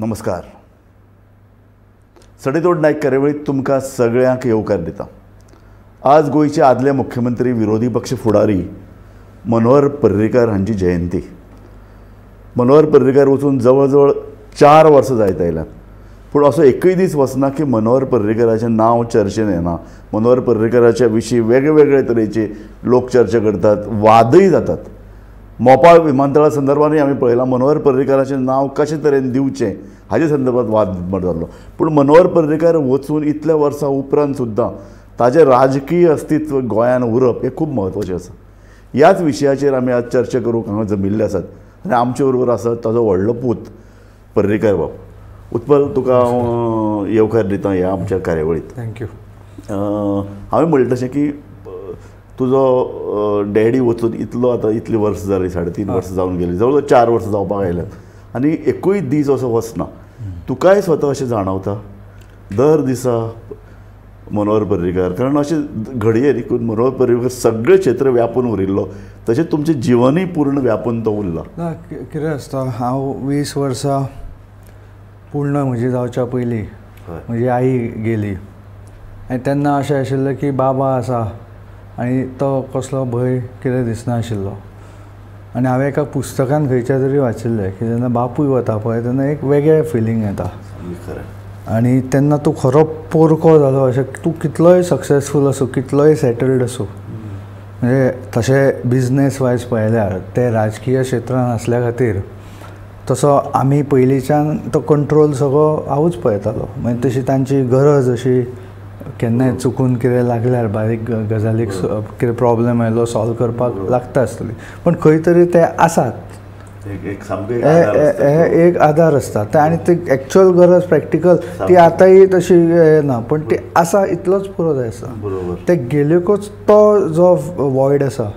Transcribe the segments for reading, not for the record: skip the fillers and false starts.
नमस्कार. सडेतोड नायक कार्यावळीत तुमकां सगळ्यांक येवकार दिता. आज गोंयचे आदले मुख्यमंत्री विरोधी पक्ष फुडारी मनोहर पर्रीकार हांची जयंती. मनोहर पर्रीकार वचून जवळ जवळ 4 वर्सां जायत आयल्यात, पूण असो एकूय दीस वचना की मनोहर पर्रीकाराचें नांव चर्चेन येना. मनोहर पर्रीकाराच्या विशीं वेगळे तरेचे लोक चर्चा करतात, वादय जातात. मोपा विमानतळा संदर्भानूय आमी पळयलां मनोहर पर्रीकाराचें नांव कशे तरेन दिवचें हाजे संदर्भात वाद निर्माण जाल्लो. पूण मनोहर पर्रीकार वचून इतल्या वर्सां उपरांत सुद्दां ताजें राजकीय अस्तित्व गोंयान उरप हें खूब म्हत्वाचें आसा. ह्याच विशयाचेर आमी आज चर्चा करूंक हांगा जमिल्ले आसात आनी आमचे बरोबर आसा ताजो व्हडलो पूत पर्रीकार बाब. उत्पल, तुका हांव येवकार दिता ह्या आमच्या कार्यावळींत. Thank you. हांवें म्हणलें तशें की तुजो डॅडी वचून इतलो आतां इतलीं वर्सां जालीं, 3.5 वर्सां जावन गेलीं, जवळ जवळ 4 वर्सां जावपाक आयल्यात आनी एकूय दीस असो वचना. तुकाय स्वता अशें जाणवता दर दिसा मनोहर पर्रीकार? कारण अशें घडये न्ही, मनोहर पर्रीकार सगळें क्षेत्र व्यापून उरिल्लो, तशें तुमचें जिवनूय पूर्ण व्यापून तो उरला. ना, कितें आसता, हांव 20 वर्सां पूर्ण म्हजी जावच्या पयलीं म्हजी आई गेली आनी तेन्ना अशें आशिल्लें की बाबा आसा आनी तो कसलो भंय कितें दिसनाशिल्लो. आनी हांवें एका पुस्तकान खंयच्या तरी वाचिल्लें की जेन्ना बापूय वता पळय तेन्ना एक वेगळें फिलींग येता आनी तेन्ना तूं खरो पोरको जालो अशें. तूं कितलोय सक्सेसफूल आसूं, कितलोय सेटल्ड आसूं, म्हणजे तशें बिजनेस वायज पळयल्यार ते राजकीय क्षेत्रान आसल्या खातीर तसो आमी पयलींच्यान तो कंट्रोल सगळो हांवूच पळयतालो. मागीर तशी तांची गरज अशी केन्नाय चुकून कितें लागल्यार बारीक गजालीक कितें प्रॉब्लम आयलो सॉल्व करपाक लागता आसतली, पण खंय तरी ते आसात, एक आदार आसता ते. आनी ती एक्चुअल गरज प्रॅक्टिकल ती आतांय तशी ना, पण ती आसा इतलोच पुरो जाय आसा. ते गेल्योकच तो जो वॉयड आसा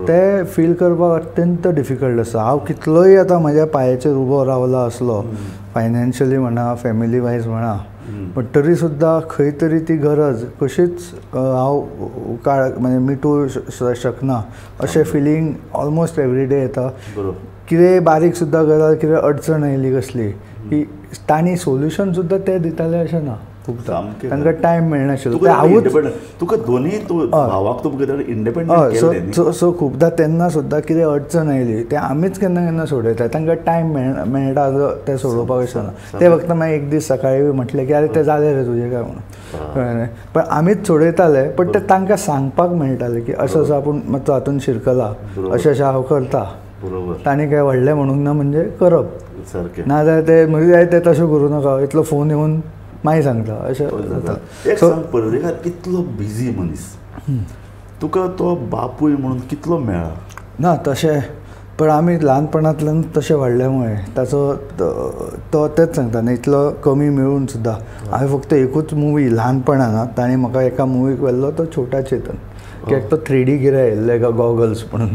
ते फील करपाक अत्यंत डिफिकल्ट आसा. हांव कितलोय आतां म्हज्या पांयाचेर उबो रावला आसलो, फायनान्शियली म्हणा, फॅमिली वायज म्हणा, पण तरी सुद्दां खंय तरी ती गरज कशीच हांव काळ म्हणजे मिटू शकना अशें फिलींग ऑलमोस्ट एवरी डे येता. कितें बारीक सुद्दां गजाल, कितें अडचण आयली कसली की तांणी सोल्युशन सुद्दां ते दिताले अशें ना, खूबदां तांकां टायम मेळनाशिल्लो. तुका दोनूय भावाक इंडिपेंडंट. सो खूबदां तेन्ना सुद्दां कितें अडचण आयली तें आमीच केन्ना केन्ना सोडयता, तांकां टायम मेळटा तें सोडोवपाक अशें ना. ते फक्त मागीर एक दीस सकाळी म्हटलें की अरे तें जालें रे तुजें काय म्हणून, कळ्ळें? पण आमीच सोडयताले, पण ते तांकां सांगपाक मेळटालें की अशें असो आपूण मातसो हातून शिरकला, अशें अशें हांव करता. तांणी काय व्हडलें म्हणूंक ना, म्हणजे करप ना जाल्यार ते म्हणजे ते तशें करूं नाका, इतलो फोन येवन मागीर सांगता अशें जाता. एक सांग, पर्रीकार इतलो बिजी मनीस, तुका तो बापूय म्हणून कितलो मेळ्ळा? ना तशें, पण आमी ल्हानपणांतल्यान तशें वाडल्या मुळे ताचो तो तेच सांगता न्ही, इतलो कमी मेळून सुद्दां हांवें फक्त एकूच मुवी ल्हानपणान ताणें म्हाका एका मुवीक व्हेल्लो तो छोटा चेतन, की एक तो 3D कितें आयिल्ले गॉगल्स म्हणून,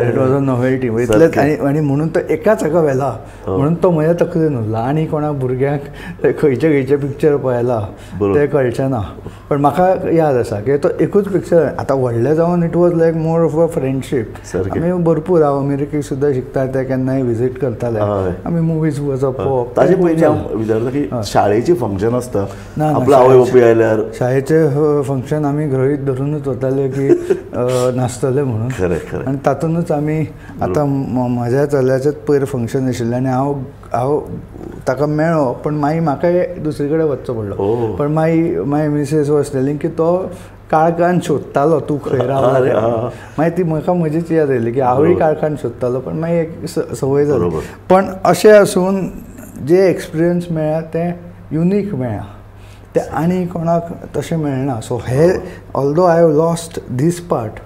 it was a novelty इतलेंच. आनी आनी म्हणून तो एकाच हाका व्हेला म्हणून तो म्हज्या तकलेन उरला. आनी कोणा भुरग्यांक खंयचे खंयचे पिक्चर पळयला तें कळचें ना, पण म्हाका याद आसा की तो एकूच पिक्चर. आतां व्हडलें जावन it was like more of a friendship. आमी भरपूर, हांव अमेरिकेक सुद्दां शिकता ते केन्नाय विजीट करताले, आमी मुवीज वचप पळोवप. ताजे पयलीं हांव विचारता की शाळेचें फंक्शन आसता, आपलो आवय बापूय आयल्यार शाळेचें फंक्शन आमी गृहीत धरुनूच वताले की नासतलें म्हणून. आनी तातूंतच आमी आतां म्हज्या चल्याचेंच पयर फंक्शन आशिल्लें आनी हांव हांव ताका मेळ्ळो, पण मागीर म्हाका दुसरे कडेन वचचो पडलो. पण मागीर माय मिसेस वॉज टेलिंग की तो काळखान सोदतालो तूं खंय रावला. मागीर ती म्हाका म्हजीच याद आयली की हांवूय काळखान सोदतालो, पण मागीर एक संवय जाली. पण अशें आसून जे एक्सपिरियन्स मेळ्ळा तें युनीक मेळ्ळा, ते आनी कोणाक तशें मेळना. सो हे although I have lost this part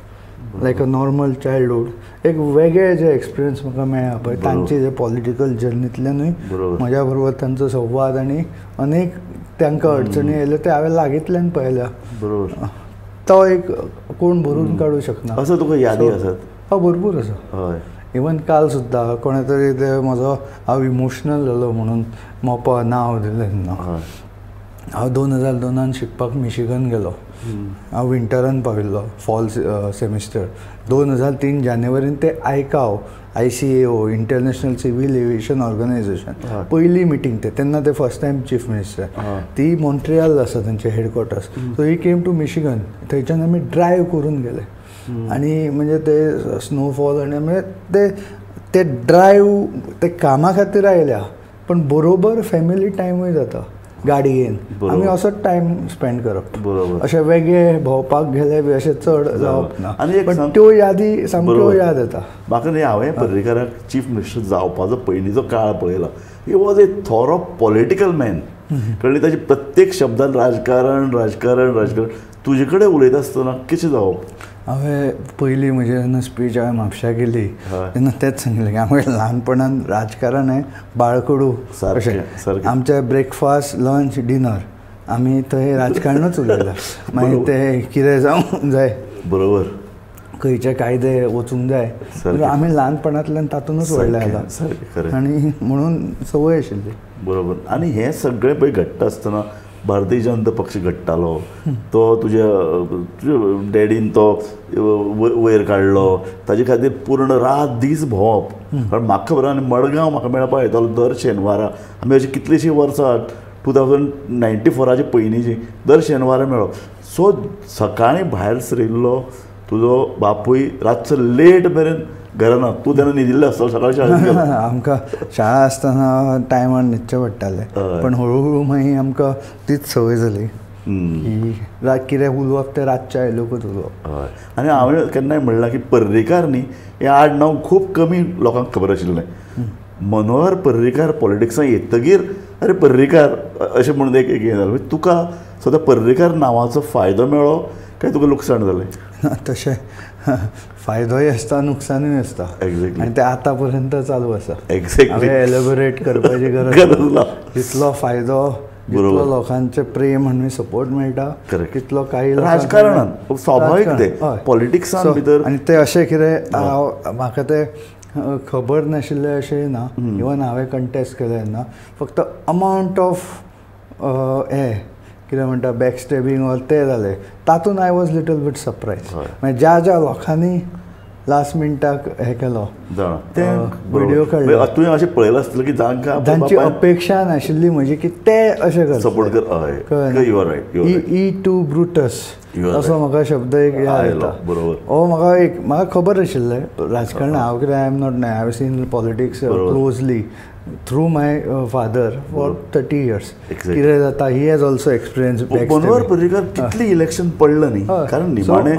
like a normal childhood, एक वेगळे जे एक्सपिरियन्स म्हाका मेळ्ळा पळय तांचे जे पॉलिटिकल जर्नींतल्यानूय म्हज्या बरोबर तांचो संवाद आनी अनेक तांकां अडचणी आयल्यो ते हांवें लागींतल्यान पळयल्या. बरोबर, तो एक कोण भरून काडूं शकना. असो तुका यादी आसात? हय, भरपूर आसा. हय, इवन काल सुद्दां कोणें तरी ते म्हजो हांव इमोशनल जालो म्हणून मोपा नांव दिलें तेन्ना हांव 2002 शिकपाक मिशिगन गेलो. हांव विंटरान पाविल्लो फॉल सेमिस्टर. 2003 जानेवारीन ते ICAO ICAO international civil aviation organisation पयली मिटींग ते तेन्ना ते फर्स्ट टायम चीफ मिनिस्टर ती मॉन्ट्रियल आसा तेंचे headquarters. So he came to Michigan. थंयच्यान आमी ड्रायव करून गेले आनी म्हणजे ते स्नोफॉल आनी म्हणजे ते ड्रायव ते कामा खातीर आयल्या पण बरोबर फॅमिली टायमूय जाता गाडयेन आमी असोच टायम स्पेंड करप. बरोबर अशें वेगळे भोंवपाक गेले बी अशें चड जावप ना. पण त्यो यादी सामक्यो याद येता म्हाका. न्ही हांवें पर्रीकाराक चीफ मिनिस्टर जावपाचो पयलींचो काळ पळयला. He was a thorough political man. कळ्ळें ताचे प्रत्येक शब्दान राजकारण राजकारण राजकारण. तुजे कडेन उलयता आसतना कशें जावप? हांवें पयलीं म्हजी जेन्ना स्पीच हांवें म्हापश्या केली तेन्ना तेंच सांगलें की हांवें ल्हानपणान राजकारण हें बाळकडू अशें आमचें ब्रेकफास्ट लंच डिनर आमी थंय राजकारणूच उलयलां. मागीर तें कितें जावंक जाय बरोबर खंयचे कायदे वचूंक जाय आमी ल्हानपणांतल्यान तातूंतच व्हडले जाला आनी म्हणून संवय आशिल्ली. बरोबर. आनी हें सगळें पळय घडटा आसतना भारतीय जनता पक्ष घडटालो तो तुज्या तुज्या डॅडीन तो वयर काडलो ताजे खातीर पूर्ण रात दीस भोंवप. कारण म्हाका खबर आनी मडगांव म्हाका मेळपाक येतालो दर शेनवारा. आमी अशीं कितलींशीं वर्सां 2094 पयलींची दर शेनवारा मेळप. सो सकाळीं भायर सरिल्लो तुजो बापूय रातचो लेट मेरेन घरा ना. तूं तेन्ना न्हिदिल्लो आसतलो सकाळी शाळेंत गेलो. आमकां शाळा आसतना टायमार न्हिदचें पडटालें पण हळू हळू मागीर आमकां तीच संवय जाली की कितें उलोवप तें रातचें आयलोकूच उलोवप. हय. आनी हांवें केन्नाय म्हणलां की पर्रीकार न्ही हें आडनांव खूब कमी लोकांक खबर आशिल्लें. मनोहर पर्रीकार पॉलिटिक्सान येतगीर अरे पर्रीकार अशें म्हणून एक हें जालें. तुका सदां पर्रीकार नांवाचो फायदो मेळ्ळो काय तुका लुकसाण जालें? ना तशें फायदोय आसता नुकसानूय आसता. एक्झॅक्टली. आनी तें आतां पर्यंत चालू आसा. एक्झॅक्टली. हांवें एलेबोरेट करपाची गरज ना. जितलो फायदो जितलो लोकांचें प्रेम आनी सपोर्ट मेळटा तितलो कांय राजकारणान स्वाभावीक तें पॉलिटिक्सान भितर. आनी तें अशें कितें हांव म्हाका तें खबर नाशिल्लें अशें ना. इवन हांवें कंटेस्ट केलें तेन्ना फक्त अमावंट ऑफ हें कितें म्हणटा बॅक स्टेबिंग ऑर तें जालें तातूंत I was little bit surprise. मागीर ज्या ज्या लोकांनी लास्ट मिनटाक हें केलो व्हिडियो काडलो तुवें अशें पळयलां आसतलें की जांकां जांची अपेक्षा नाशिल्ली म्हजी की ते अशें करता सपोर्ट कर. You are right. E tu Brutus असो म्हाका शब्द एक याद येता. बरोबर. हो म्हाका एक म्हाका खबर आशिल्लें राजकारण हांव कितें I am not I have seen politics closely through my father for 30 years. कितें जाता he has also experience. Manohar Parrikar कितली इलेक्शन पडलं न्ही कारण निमाणें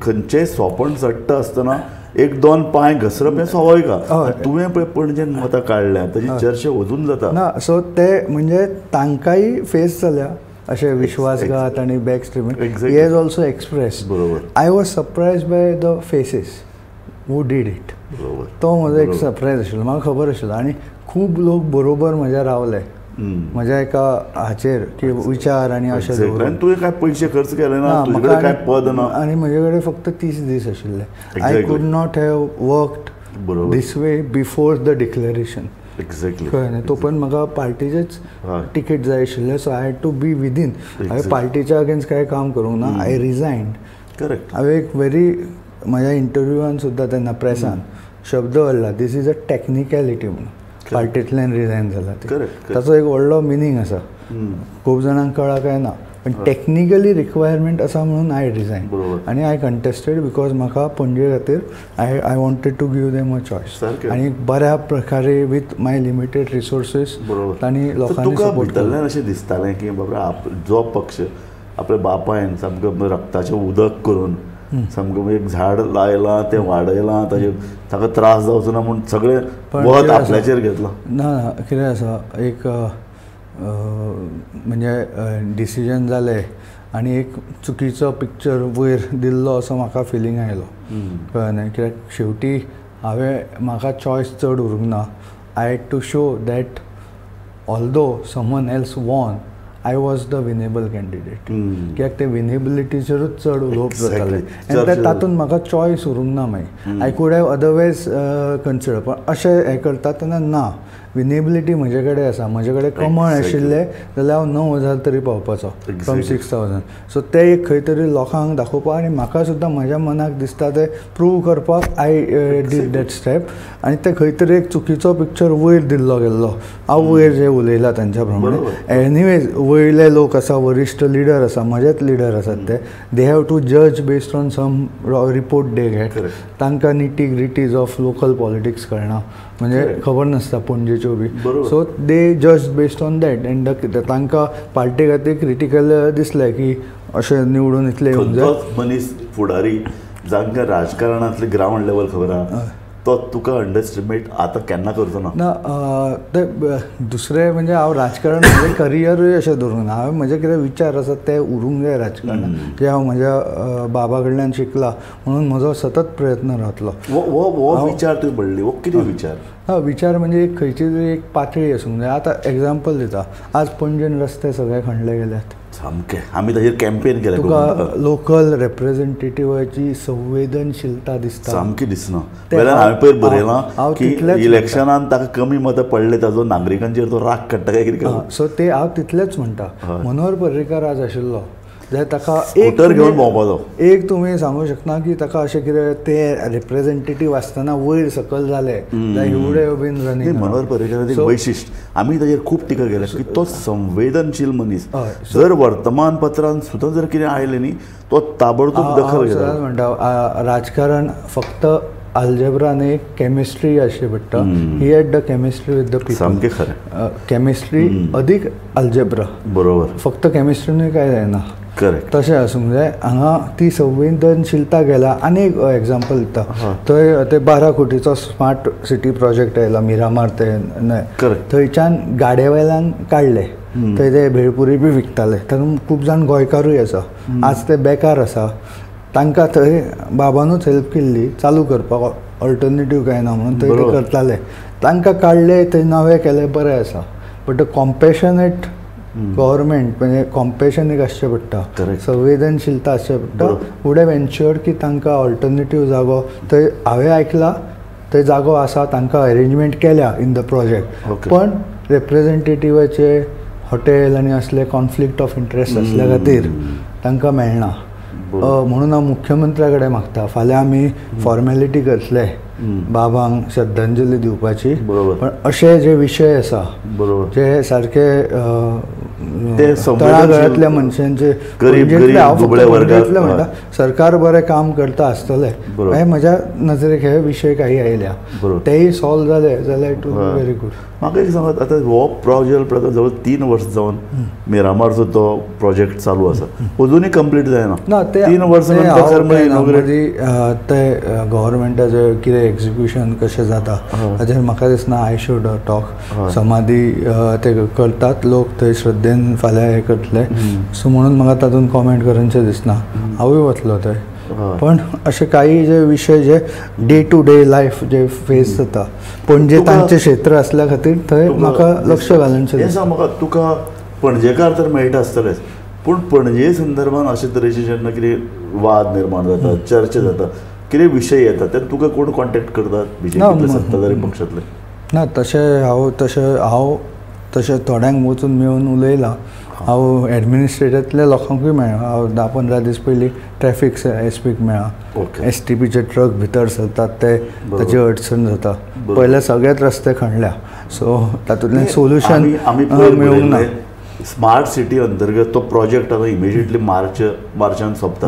खंयचें सोंपण चडटा आसतना एक दोन पांय घसरप हें स्वाभावीक आसा. तुवें पळय पणजेन मतां काडल्या ताची चर्चा अजून जाता ना. सो ते म्हणजे तांकांय फेस जाल्या अशें विश्वासघात आनी back stabbing. He has also express. बरोबर. I was surprise by the faces who did it. तो म्हजो एक सरप्रायज आशिल्लो म्हाका खबर आशिल्लो. आनी खूब लोक बरोबर म्हज्या रावले म्हज्या एका हाचेर की विचार आनी अशें दवरून. तुवें कांय पयशे खर्च केले ना, तुजे कडेन कांय पद ना आनी म्हजे कडेन फक्त 30 दीस आशिल्ले. I could not have worked this way before the declaration. Exactly. कळ्ळें न्ही. तो पण म्हाका पार्टीचेच तिकीट जाय आशिल्लें. So I had to be within. हांवें पार्टीच्या अगेन्स्ट कांय काम करूंक ना. I resigned. Correct. हांवें एक व्हेरी म्हज्या इंटरव्यूआन सुद्दां तेन्ना प्रेसान शब्द हाडला this is a technicality म्हणून. पार्टींतल्यान रिजायन जाला ताचो एक व्हडलो मिनींग आसा. खूब जाणांक कळ्ळा काय ना पण टॅक्निकली रिक्वायरमेंट आसा म्हणून I resign. आनी I contested because म्हाका पणजे खातीर I wanted to give them a choice. आनी बऱ्या प्रकारे विथ my limited resources तांणी लोकांनी सपोर्ट केलो. अशें दिसतालें की बाबा जो पक्ष आपल्या बापायन सामकें रक्ताचें उदक करून सामकें एक झाड लायलां तें वाडयलां ताजे ताका त्रास जावचो ना म्हूण सगळें वत आपल्याचेर घेतलां. ना कितें आसा एक म्हणजे डिसिजन जालें आनी एक चुकीचो पिक्चर वयर दिल्लो असो म्हाका फिलींग आयलो. कळ्ळें न्ही. कित्याक शेवटी हांवें म्हाका चॉयस चड उरूंक ना. I had to show that although someone else won I was the winnable candidate. कित्याक ते विनेबिलिटीचेरूच चड उलोवप जातालें आनी ते तातूंत म्हाका चॉयस उरूंक ना. मागीर I could have otherwise consider पण अशें हें करता तेन्ना ना. विनेबिलिटी म्हजे कडेन आसा. म्हजे कडेन कमळ आशिल्लें जाल्यार हांव 9,000 तरी पावपाचो फ्रॉम 6,000. सो ते एक खंय तरी लोकांक दाखोवपाक आनी म्हाका सुद्दां म्हज्या मनाक दिसता ते प्रूव करपाक I did that step. आनी ते खंय तरी एक चुकीचो पिक्चर वयर दिल्लो गेल्लो. हांव वयर जे उलयलां तांच्या प्रमाणे. एनिवेज वयले लोक आसा, वरिश्ठ लिडर आसा, म्हजेच लिडर आसात ते. They have to जज based on some report they get. तांकां nitty gritties of local politics कळना, म्हणजे खबर नासता पणजेच्यो बी. सो दे जज बेस्ड ऑन that. And तांकां पार्टी खातीर क्रिटिकल दिसलें की अशें निवडून इतलें येवंक जाय. मनीस फुडारी जांकां राजकारणांतले ग्रावंड लेवल खबर आहा तो तुका अंडरएस्टिमेट आतां केन्ना करचो ना. ना ते दुसरें म्हणजे हांव राजकारण म्हजें करियरूय अशें धरूंक ना. हांवें म्हजे कितें विचार आसा ते उरूंक जाय राजकारणान, जे हांव म्हज्या बाबा कडल्यान शिकला म्हणून म्हजो सतत प्रयत्न रावतलो. हो विचार तुवें म्हणली, हो कितें विचार? हा विचार म्हणजे एक खंयची तरी एक पातळी आसूंक जाय. आतां एग्जाम्पल दिता, आज पणजेन रस्ते सगळे खणले गेल्यात सामके, आमी ताजेर कॅम्पेन केलें. तुका लोकल रेप्रेझेंटेटिव्हाची संवेदनशीलता दिसता सामकी दिसना. वेल्यान हांवें पयर बरयलां की इलेक्शनान ताका कमी मतां पडले ताजो नागरिकांचेर तो राग काडटा काय कितें. सो ते हांव तितलेंच म्हणटा. मनोहर पर्रीकार आज आशिल्लो जाल्यार ताका एक घेवन भोंवपाचो एक तुमी सांगूंक शकना की ताका अशें कितें ते रिप्रेझेंटेटीव आसतना वयर सकयल जाले एवढे बीन रनिंग. मनोहर पर्रीकाराचें वैशिश्ट आमी ताजेर खूब टिका केल्या की तो संवेदनशील मनीस. जर वर्तमानपत्रान सुद्दां जर कितें आयलें न्ही तो ताबडतोब दखल घेता. म्हणटा राजकारण फक्त अल्जेब्रा न्ही, केमिस्ट्री आसची पडटा. He had the chemistry with the people. सामकें खरें. केमिस्ट्री अदीक अल्जेब्रा. बरोबर. फक्त केमिस्ट्रीनूय कांय जायना. करेक्ट. तशें आसूंक जाय. हांगा ती संवेदनशीलता गेला. आनी एक एग्जाम्पल दिता, थंय ते 12 कोटीचो स्मार्ट सिटी प्रोजेक्ट आयला मिरामार ते न्हय, थंयच्यान गाडये वयल्यान काडले. थंय ते भेळपुरी बी विकताले, तातूंत खूब जाण गोंयकारूय आसा. आज ते बेकार आसा. तांकां थंय बाबानूच हेल्प केल्ली चालू करपाक, ऑल्टरनेटीव कांय ना म्हणून थंय ते करताले. तांकां काडले, थंय नवे केले, बरें आसा. बट कॉम्पेशनेट गव्हर्मेंट म्हणजे कॉम्पेशन एक आसचें पडटा, संवेदनशीलता आसचें पडटा. वूड have एन्श्योर्ड की तांकां ऑल्टरनेटीव जागो थंय हांवें आयकलां थंय जागो आसा, तांकां अरेंजमेंट केल्या इन the project. पण रेप्रेझेंटेटिवाचे हॉटेल आनी असले कॉन्फ्लिक्ट ऑफ इंट्रस्ट आसल्या खातीर तांकां मेळना. म्हणून हांव मुख्यमंत्र्या कडेन मागता, फाल्यां आमी फॉर्मेलिटी करतले बाबांक श्रद्धांजली दिवपाची. पण अशे जे विशय आसा जे सारके तळागाळांतल्या मनशांचे, म्हणटा सरकार बरें काम करता आसतलें, हे म्हज्या नजरेक हे विशय काही आयल्या तेय सॉल्व जाले जाल्यार it will be very good. म्हाका एक सांगात, आतां हो प्रोजेक्ट जवळ 3 वर्सां जावन मिरामारचो तो प्रोजेक्ट चालू आसा, अजुनूय कंप्लीट जायना. ना ते 3 वर्सां ते गव्हर्मेंटाचें कितें एक्जिक्युशन कशें जाता ताचेर म्हाका दिसना I should talk. समाधी ते करतात लोक थंय श्रद्धेन फाल्यां हें करतले, सो म्हणून म्हाका तातूंत कॉमेंट करनशें दिसना. हांवूय वतलो थंय. पण अशे काही जे विशय जे डे टू डे लायफ जे फेस जाता पणजे तांचें क्षेत्र असल्या खातीर थंय म्हाका लक्ष घालूनशें दिसता. म्हाका तुका पणजेकार तर मेळटा आसतलेच, पूण पणजे संदर्भान अशे तरेचे जेन्ना कितें वाद निर्माण जाता, चर्चा जाता, कितें विशय येता तेन्ना तुका कोण कॉन्टेक्ट करतात बीजेपीतले सत्ताधारी पक्षांतले? ना तशें हांव तशें थोड्यांक वचून मेळून उलयलां. हांव एडमिनिस्ट्रेटांतल्या लोकांकूय मेळ्ळां. हांव 10-15 दीस पयलीं ट्रॅफीक एस पीक मेळ्ळां. एस टी पीचे ट्रक भितर सरतात ते ताची अडचण जाता. पयले सगळेच रस्ते खणल्या, सो तातूंतल्यान सोल्युशन मेळूंक ना. स्मार्ट सिटी अंतर्गत तो प्रोजेक्ट आतां इमिजिएटली मार्चान सोंपता.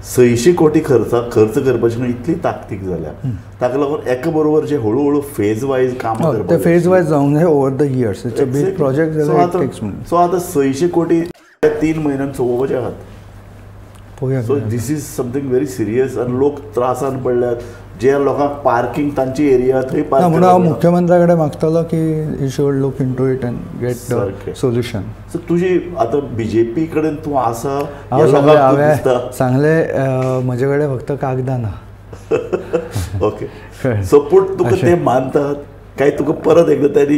600 कोटी खर्च करपाची इतली ताकतीक जाल्या, ताका लागून एका बरोबर जे हळू हळू फेज वायज काम ते फेज वायज जावंक जाय over the years. It's a big project. So आतां 600 कोटी 3 म्हयन्यान सोंपोवपाचे आहात. So this is something very serious. आनी लोक त्रासान पडल्यात, जे लोकांक पार्किंग तांची एरिया थंय पार्क. म्हणून हांव मुख्यमंत्र्या कडेन मागतलो की he should look into it and get the solution. So तुजी आतां बीजेपी कडेन तूं आसा? हांवें सांगलें म्हजे कडेन फक्त कागदां ना. ओके. सो पूण तुका ते मानतात काय तुका परत एकदां तांणी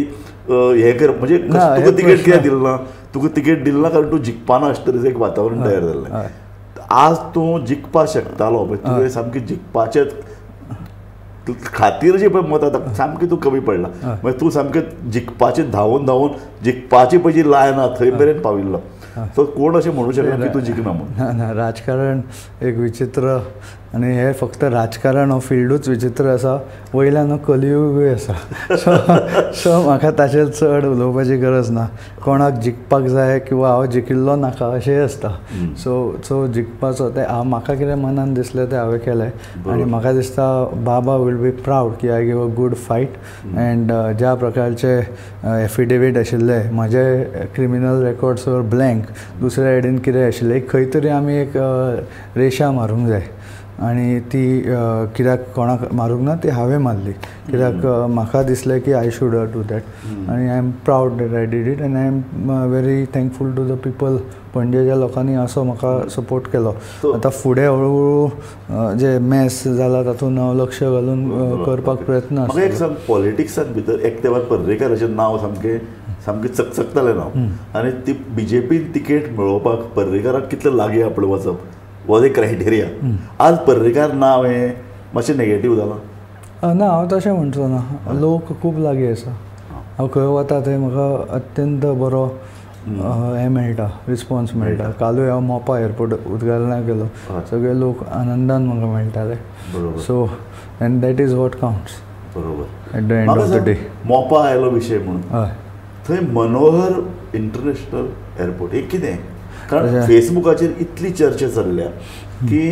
हें कर म्हणजे तुका तिकेट कित्याक दिली ना? तुका तिकेट दिली ना कारण तूं जिखपाना अशें तरेचें एक वातावरण तयार जाल्लें. आज तूं जिखपाक शकतालो, तुवें सामकें जिखपाचें खातीर जी पळय मतां सामकें तूं कमी पडला. मागीर तूं सामकें जिखपाचें धांवून धांवून जिखपाची पळय जी लायन आहा थंय मेरेन पाविल्लो. सो कोण अशें म्हणू शकना की तूं जिखना म्हणून. ना ना, राजकारण एक विचित्र, आनी हें फक्त राजकारण हो फिल्डूच विचित्र आसा, वयल्यान हो कलियुगूय आसा. सो म्हाका ताचेर चड उलोवपाची गरज ना. कोणाक जिखपाक जाय किंवा हांव जिखिल्लो नाका अशेंय आसता. सो सो जिखपाचो तें हांव म्हाका कितें मनान दिसलें तें हांवें केलें आनी म्हाका दिसता बाबा will be proud की I give a good fight. And ज्या प्रकारचे एफिडेवीट आशिल्ले म्हजे क्रिमिनल रेकॉर्ड्स वर ब्लँक, दुसऱ्या सायडीन कितें आशिल्लें, खंय तरी आमी एक रेशा मारूंक जाय आनी ती कित्याक कोणाक मारूंक ना ती हांवें मारली, कित्याक म्हाका दिसलें की I should do that. आनी I am proud that I did it and I am very thankful to the people. पणजेच्या लोकांनी असो म्हाका सपोर्ट केलो. आतां फुडें हळूहळू जे मॅस जाला तातूंत हांव लक्ष घालून करपाक प्रयत्न आसा. म्हाका एक सांग, पॉलिटिक्सान भितर एक तेंपार पर्रीकाराचें नांव सामकें सामकें चकचकतालें नांव, आनी ती बीजेपीन तिकेट मेळोवपाक पर्रीकाराक कितलें लागीं आपणें वचप वॉज ए क्रायटेरिया. आज पर्रीकार नांव हें मातशें नेगेटीव जालां. ना, हांव तशें म्हणचो ना. लोक खूब लागीं आसा. हांव खंय वता थंय म्हाका अत्यंत बरो हें मेळटा, रिस्पॉन्स मेळटा. कालूय हांव मोपा एअरपोर्ट उद्घाटनाक गेलो, सगळे लोक आनंदान म्हाका मेळटाले. So and that is what counts. बरोबर. At the end of the day Mopa आयलो विशय म्हणून, हय, थंय मनोहर इंटरनॅशनल एअरपोर्ट एक कितें, कारण फेसबुकाचेर इतली चर्चा चल्ल्या की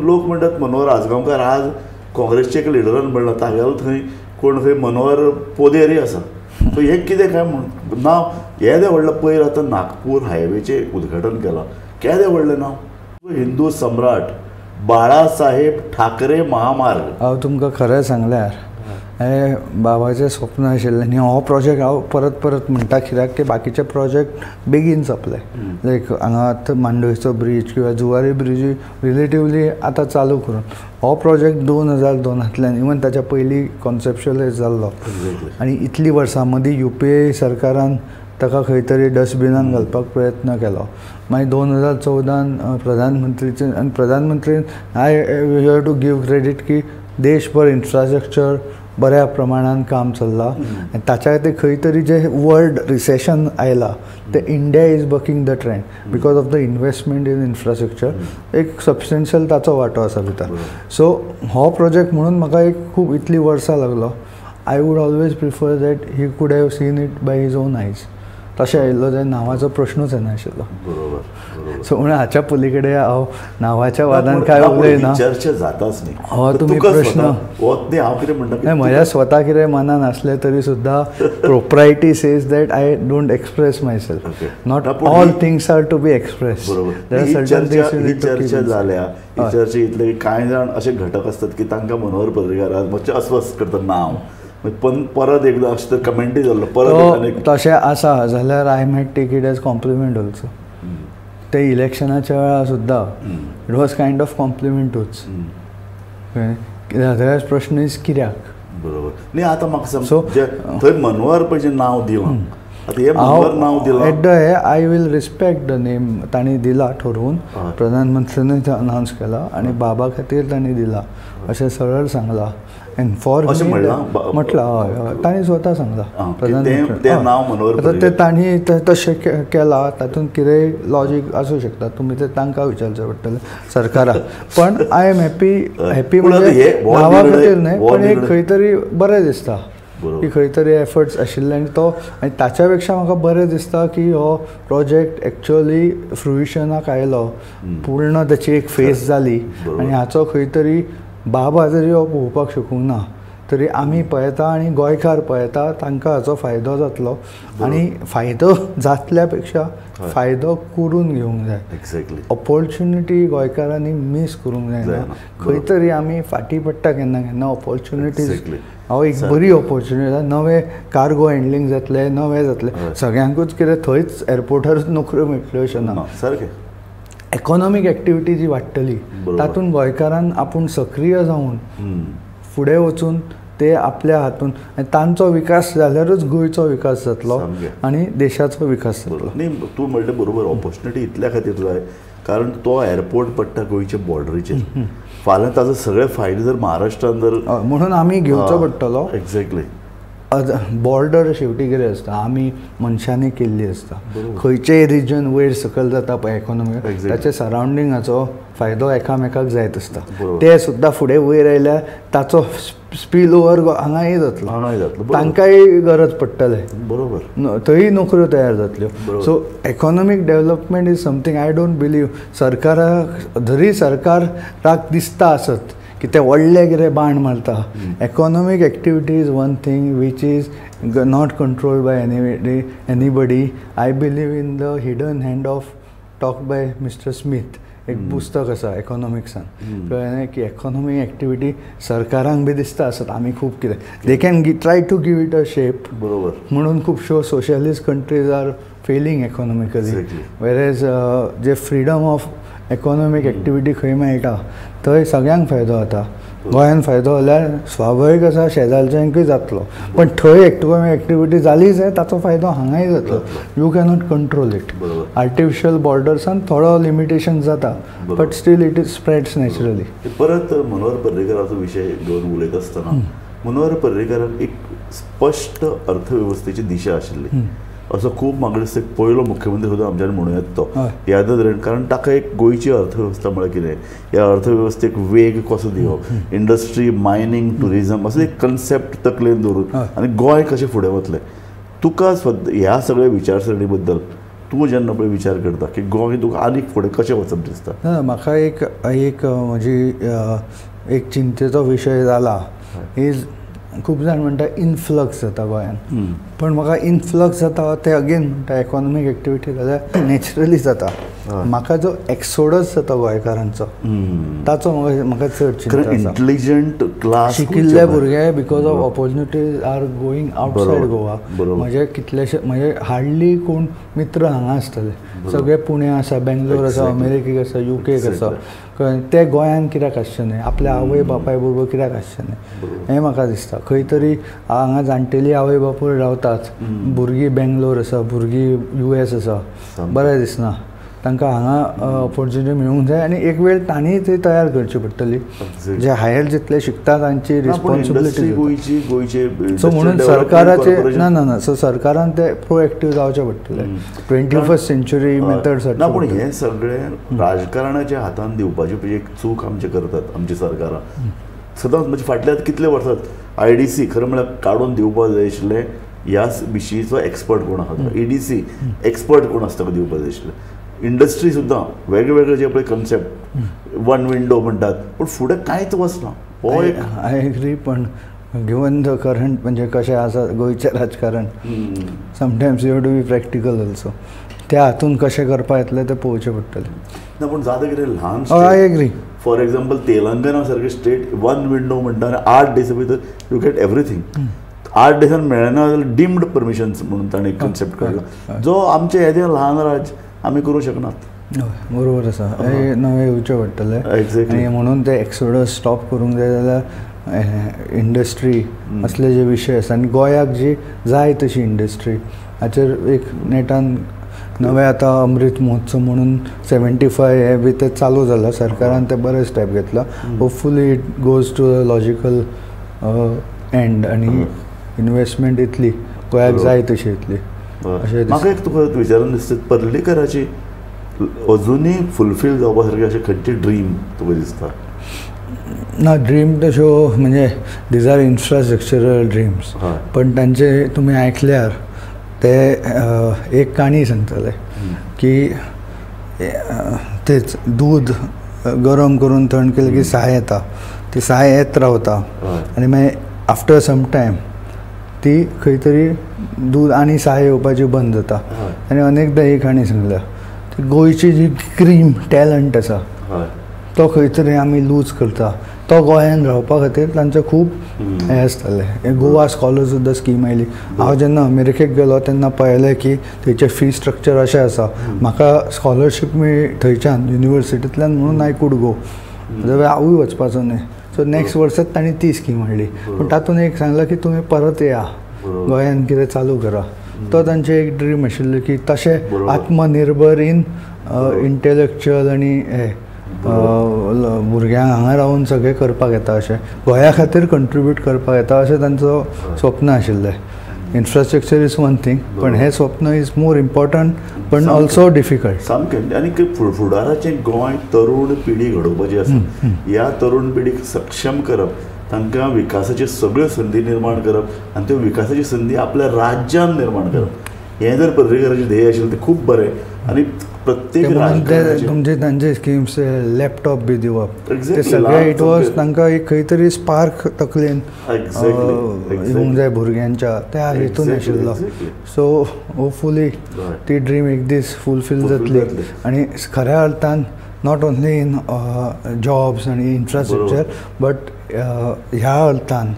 लोक म्हणटात मनोहर आजगांवकार आज काँग्रेसच्या एका लिडरान म्हणलां तागेलो थंय कोण खंय मनोहर पोदेरी आसा. सो हें कितें काय म्हूण नांव येदें व्हडलें. पयर आतां नागपूर हायवेचें उद्घाटन केलां, केदें व्हडलें नांव, हिंदू सम्राट बाळासाहेब ठाकरे महामार्ग. हांव तुमकां खरें सांगल्यार हें बाबाचें स्वप्न आशिल्लें आनी हो प्रोजेक्ट हांव परत परत म्हणटा कित्याक की बाकीचे प्रोजेक्ट बेगीन सोंपले. लायक हांगा मांडवीचो ब्रीज किंवा जुवारी ब्रिजूय रिलेटिवली आतां चालू करून, हो प्रोजेक्ट 2002 इवन ताच्या पयलीं कॉन्सेप्च्युअलायज जाल्लो आनी इतलीं वर्सां मदीं UPA सरकारान ताका खंय तरी डस्टबिनान घालपाक प्रयत्न केलो. मागीर 2014 प्रधानमंत्रीचे, आनी प्रधानमंत्रीन I have to give credit की देशभर इन्फ्रास्ट्रक्चर बऱ्या प्रमाणान काम चल्लां आनी ताच्या खातीर खंय तरी जें वर्ल्ड रिसेशन आयलां तें India is bucking the trend because of the investment in infrastructure. एक सबस्टेन्शियल ताचो वांटो आसा भितर. सो हो प्रोजेक्ट म्हणून म्हाका एक खूब इतलीं वर्सां लागलो. I would always prefer that he could have seen it by his own eyes. तशें आयिल्लो जाल्यार नांवाचो प्रश्नूच येनाशिल्लो. बरोबर. सो म्हणून हाच्या पलीकडे हांव नांवाच्या वादान कांय उलयना. चर्चा जाताच न्ही हो तुमी प्रश्न. हांव कितें म्हणटा, म्हज्या स्वता कितें मनान आसलें तरी सुद्दां propriety says that I don't express myself. Not all things are to be express. बरोबर. चर्चा जाल्या, ही चर्चा इतले कांय जाण अशे घटक आसतात की तांकां मनोहर पर्रीकार मातशें अस्वस्थ करता नांव, पण परत एकदा अशें तर कमेंटूय जाल्लो परत. तशें आसा जाल्यार I might take it as compliment also. ते इलेक्शनाच्या वेळार सुद्दां it was kind of कॉम्प्लिमेंटूच. कित्याक प्रश्न is कित्याक. बरोबर. न्ही आतां म्हाका सांग, थंय मनोहर पळय जें नांव दिलां, आतां हें मनोहर नांव दिलां at the I will respect the name तांणी दिला ठरोवन, प्रधानमंत्र्यानूय तें अनावन्स केलां आनी बाबा खातीर तांणी दिलां अशें सरळ सांगलां. एंड फॉर म्हटलां हय हय तांणी स्वता सांगलां प्रधानमंत्री. आतां तें तांणी तशें केलां तातूंत कितेंय लॉजीक आसूं शकता, तुमी तें तांकां विचारचें पडटलें सरकाराक. पण I am happy. Happy म्हणजे नांवा खातीर न्हय, पण एक खंय तरी बरें दिसता की खंय तरी एफर्ट्स आशिल्ले आनी तो, आनी ताच्या पेक्षा म्हाका बरें दिसता की हो प्रोजेक्ट एक्चुअली फ्रुइशनाक आयलो, पूर्ण ताची एक फेस जाली आनी हाचो खंय तरी बाबा जरी हो पळोवपाक शकूंक ना तरी आमी पळयता आनी गोंयकार पळयता, तांकां हाचो फायदो जातलो. आनी फायदो जातल्या पेक्षा फायदो करून घेवंक जाय. एक्झॅक्टली. ऑपॉर्च्युनिटी गोंयकारांनी मीस करूंक जायना. खंय तरी आमी फाटीं पडटा केन्ना केन्ना ऑपॉर्च्युनिटीज. हांव एक बरी ऑपॉर्च्युनिटी, नवें कार्गो हँडलींग जातलें, नवें जातलें, सगळ्यांकूच कितें थंयच एअरपोर्टारूच नोकऱ्यो मेळटल्यो अशें ना. सारकें. इकॉनॉमीक एक्टिविटी जी वाडटली तातूंत गोंयकारान आपूण सक्रीय जावन फुडें वचून ते आपल्या हातून तांचो विकास जाल्यारूच गोंयचो विकास जातलो आनी देशाचो विकास जातलो. न्ही तूं म्हणलें बरोबर, ऑपॉर्च्युनिटी इतल्या खातीर जाय कारण तो एअरपोर्ट पडटा गोंयच्या बॉर्डरीचेर. फाल्यां ताजो सगळे फायदे जर महाराष्ट्रान जर म्हणून आमी घेवचो पडटलो. एक्झॅक्टली. बॉर्डर शेवटी कितें आसता, आमी मनशांनी केल्ली आसता. खंयचेय रिजन वयर सकयल जाता पळय इकॉनॉमी, ताचे सरावंडिंगाचो फायदो एकामेकाक जायत आसता. ते सुद्दां फुडें वयर आयल्यार ताचो स्पील ओवर हांगाय जातलो, तांकांय गरज पडटलें. बरोबर. थंय नोकऱ्यो तयार जातल्यो. So economic development is something I don't believe सरकाराक, जरी सरकाराक दिसता आसत की ते व्हडले कितें बाण मारता, economic activity is one thing which is not controlled by anybody. I believe in the hidden hand of talk by mister Smith. एक पुस्तक आसा इकॉनॉमिक्सान, कळ्ळें की इकॉनॉमिक एक्टिविटी सरकारांक बी दिसता आसत आमी खूब कितें, they can try to give it a shape. बरोबर. म्हणून खुबश्यो socialist countries are failing economically, whereas J freedom of economic activity खंय मेळटा थंय सगळ्यांक फायदो जाता. गोंयान फायदो जाल्यार स्वाभावीक आसा शेजारच्यांकूय जातलो, पण थंय इकॉनॉमिक एक्टिविटी जाली जाल्यार ताचो फायदो हांगाय जातलो. You cannot control it. Artificial बॉर्डर्सान थोडो लिमिटेशन जाता, but still it is spreads naturally. परत मनोहर पर्रीकराचो विशय घेवन उलयत आसतना मनोहर पर्रीकराक एक स्पश्ट अर्थवेवस्थेची दिशा आशिल्ली असो खूब म्हाका दिसता पयलो मुख्यमंत्री सुद्दां आमच्यान म्हणूं येता तो ह्या नदरेन. कारण ताका एक गोंयची अर्थवेवस्था म्हळ्यार कितें, ह्या अर्थवेवस्थेक वेग कसो दिवप, इंडस्ट्री, मायनींग, ट्युरिजम असो एक कन्सेप्ट तकलेन दवरून आनी गोंय कशें फुडें वतलें. तुका ह्या सगळ्या विचारसरणी बद्दल तूं जेन्ना पळय विचार करता की गोंय तुका आनीक फुडें कशें वचप दिसता? ना, म्हाका एक एक म्हजी एक चिंतेचो विशय जाला is खूब जाण म्हणटा इनफ्लक्स जाता गोंयान, पण म्हाका इनफ्लक्स जाता ते अगेन म्हणटा इकॉनॉमीक एक्टिविटी जाल्यार नॅचरली जाता. म्हाका जो एक्सोडस जाता गोंयकारांचो ताचो म्हाका चड चिंता. इंटेलिजंट क्लास शिकिल्ले भुरगे because of opportunities are going outside Goa. म्हजे कितलेशे म्हजे हार्डली कोण मित्र हांगा आसतले, सगळे पुणे आसा, बेंगलोर आसा, अमेरिकेक आसा, युकेक आसा. ते गोंयान कित्याक आसचे न्हय, आपल्या आवय बापाय बरोबर कित्याक आसचे न्हय, हें म्हाका दिसता. खंय तरी हांगा जाणटेली आवय बापूय रावतात, भुरगीं बेंगलोर आसा, भुरगीं US आसा, बरें दिसना तांकां हांगा ऑपॉर्च्युनिटी मेळूंक जाय. आनी एक वेळ तांणी ती तयार करची पडटली, जे हायर जितले शिकता तांची रिस्पॉन्सिबिलिटी. सो म्हणून सरकाराचे ना ना ना सो सरकारान ते प्रोएक्टीव जावचें पडटलें, 21st century methods. ना, पूण हें सगळें राजकारणाच्या हातान दिवपाची एक चूक आमचे करतात आमची सरकारां सदांच. म्हणजे फाटल्या कितले वर्सां IDC खरें म्हळ्यार काडून दिवपाक जाय आशिल्लें ह्या विशींचो एक्सपर्ट कोण आसा, EDC expert कोण आसता दिवपाक जाय आशिल्लें. इंडस्ट्री सुद्दां वेगवेगळे जे पळय कन्सेप्ट वन विंडो म्हणटात, पूण फुडें कांयच वचना. हो एक I agree, पण गिवन the current म्हणजे कशें आसा गोंयचें राजकारण, sometimes you have to be practical also. त्या हातून कशें करपा येतलें तें पळोवचें पडटलें. ना, पूण जाता कितें ल्हान. I agree. For example Telangana सारकें स्टेट वन विंडो म्हणटा आनी 8 दिसां भितर you get everything. 8 दिसान मेळना जाल्यार डिम्ड परमिशन्स म्हणून ताणें एक कन्सेप्ट काडला, जो आमचें येदें ल्हान राज्य आमी करूं शकनात. बरोबर आसा, हें नवें येवचें पडटलें. आनी म्हणून ते एक्सोडस स्टॉप करूंक जाय जाल्यार इंडस्ट्री असले जे विशय आसा आनी गोंयाक जी जाय तशी इंडस्ट्री हाचेर एक नेटान नवें आतां अमृत महोत्सव म्हणून 75 हे बी ते चालू जाला, सरकारान ते बरें स्टेप घेतला. Hopefully it goes to a logical end आनी इनवेस्टमेंट येतली गोंयाक जाय तशी येतली. म्हाका एक तुका विचारून दिसता, पर्रीकराची अजुनूय फुलफील जावपा सारके अशें खंयचे ड्रीम तुका दिसता? ना, ड्रीम तश्यो म्हणजे these are infrastructural dreams, पण तांचे तुमी आयकल्यार ते एक काणी सांगतले की तेच दूद गरम करून थंड केलें की साय येता, ती साय येत रावता आनी मागीर आफ्टर सम टायम ती खंय तरी दूद आनी साय येवपाची बंद जाता. आनी अनेकदां ही काणी सांगल्या. ती गोंयची जी क्रीम टॅलंट आसा तो खंय तरी आमी लूज करता, तो गोंयान रावपा खातीर तांचें खूब हें आसतालें. गोवा स्कॉलर सुद्दां स्कीम आयली. हांव जेन्ना अमेरिकेक गेलो तेन्ना पळयलें की थंयचें फी स्ट्रक्चर अशें आसा, म्हाका स्कॉलरशीप मेळ्ळी थंयच्यान युनिवर्सिटींतल्यान म्हणून I could गो, जाल्यार हांवूय वचपाचो न्हय. सो नॅक्स्ट वर्साच तांणी ती स्कीम हाडली, पूण तातूंत एक सांगलां की तुमी परत येया गोंयान कितें चालू करा. तो तांचें एक ड्रीम आशिल्लें की तशें आत्मनिर्भर इन इंटेलेक्च्युअल आनी हे भुरग्यांक हांगा रावन सगळें करपाक येता अशें गोंया खातीर कंट्रिब्यूट करपाक येता अशें तांचो स्वप्न आशिल्लें. इन्फ्रास्ट्रक्चर is one thing, पण हें स्वप्न is more important पण ऑल्सो डिफिकल्ट. सामकें. आनी फुडाराचें गोंय तरुण पिढी घडोवपाची आसा. ह्या तरुण पिढीक सक्षम करप, तांकां विकासाची सगळ्यो संदी निर्माण करप आनी त्यो विकासाची संदी आपल्या राज्यान निर्माण करप हें जर पर्रीकराचें ध्येय आशिल्लें तें खूब बरें. आनी प्रत्येक तुमचे तांचे स्किम्स लॅपटॉप बी दिवप ते सगळे it was तांकां एक खंय तरी स्पार्क तकलेन येवंक जाय भुरग्यांच्या त्या हेतून आशिल्लो. सो होपफुली ती ड्रीम एक दीस फुलफील जातली. आनी खऱ्या अर्थान not only in jobs आनी इन्फ्रास्ट्रक्चर बट ह्या अर्थान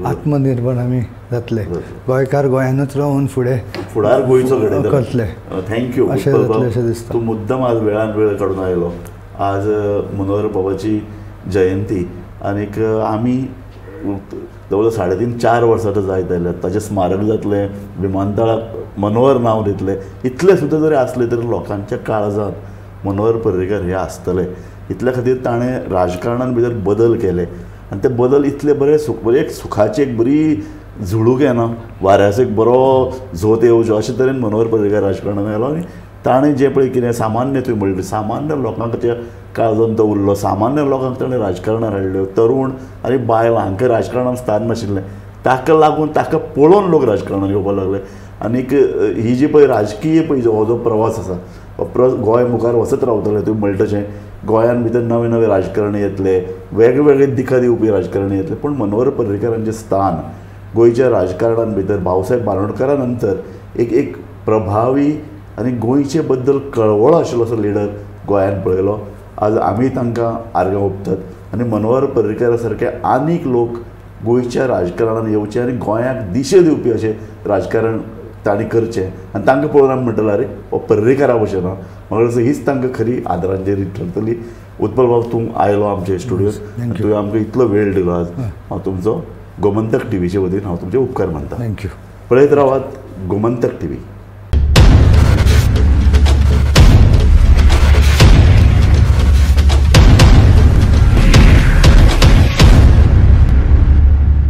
आत्मनिर्भर आमी जातले. गोंयकार गोंयानूच रावन फुडें फुडार गोंयचो करतले. Thank you. अशें जातलें अशें दिसता. तूं मुद्दम आज वेळान वेळ काडून आयलो. आज मनोहर बाबाची जयंती आनीक आमी जवळ 3.5-4 वर्सां आतां जायत आयल्यात. ताचें स्मारक जातलें, विमानतळाक मनोहर नांव दितलें. इतलें सुद्दां जरी आसलें तरी लोकांच्या काळजांत मनोहर पर्रीकर हे आसतले. इतल्या खातीर ताणें राजकारणान भितर बदल केले आनी ते बदल इतले बरे एक सुखाची एक बरी झुळूक येना, वाऱ्याचो एक बरो झोत येवचो अशे तरेन मनोहर पर्रीकर राजकारणान आयलो. आनी ताणें जें पळय कितें सामान्य तुवें म्हणलें सामान्य लोकांच्या काळजान तो उरलो, सामान्य लोकांक ताणें राजकारणान हाडल्यो. तरुण आनी बायलां हांकां राजकारणान स्थान नाशिल्लें, ताका लागून ताका पळोवन लोक राजकारणान येवपाक लागले. आनीक ही जी पळय राजकीय पळय हो जो प्रवास आसा हो गोंय मुखार वचत रावतलें. तुवें म्हणलें तशें गोंयान भितर नवे नवे राजकारणी येतले, वेगवेगळे दिका दिवपी राजकारणी येतले, पूण मनोहर पर्रीकरांचें स्थान गोंयच्या राजकारणान भितर भाऊसाहेब बांदोडकरा नंतर एक एक प्रभावी आनी गोंयचे बद्दल कळवळो आशिल्लो असो लिडर गोंयान पळयलो. आज आमी तांकां आर्गां ओंपतात आनी मनोहर पर्रीकरा सारके आनीक लोक गोंयच्या राजकारणान येवचे आनी गोंयाक दिशे दिवपी अशें राजकारण तांणी करचें. आनी तांकां पळोवन आमी म्हणटले अरे हो पर्रीकरा भशेन आहा. म्हाका हीच तांकां खरी आदरांजली ठरतली. उत्पल बाब, तूं आयलो आमच्या स्टुडियोत, तुवें आमकां इतलो वेळ दिलो. आज हांव तुमचो गोमंतक टीव्हीचे वतीन हांव तुमचे उपकार मानता. Thank you. पळयत रावात गोमंतक टीव्ही.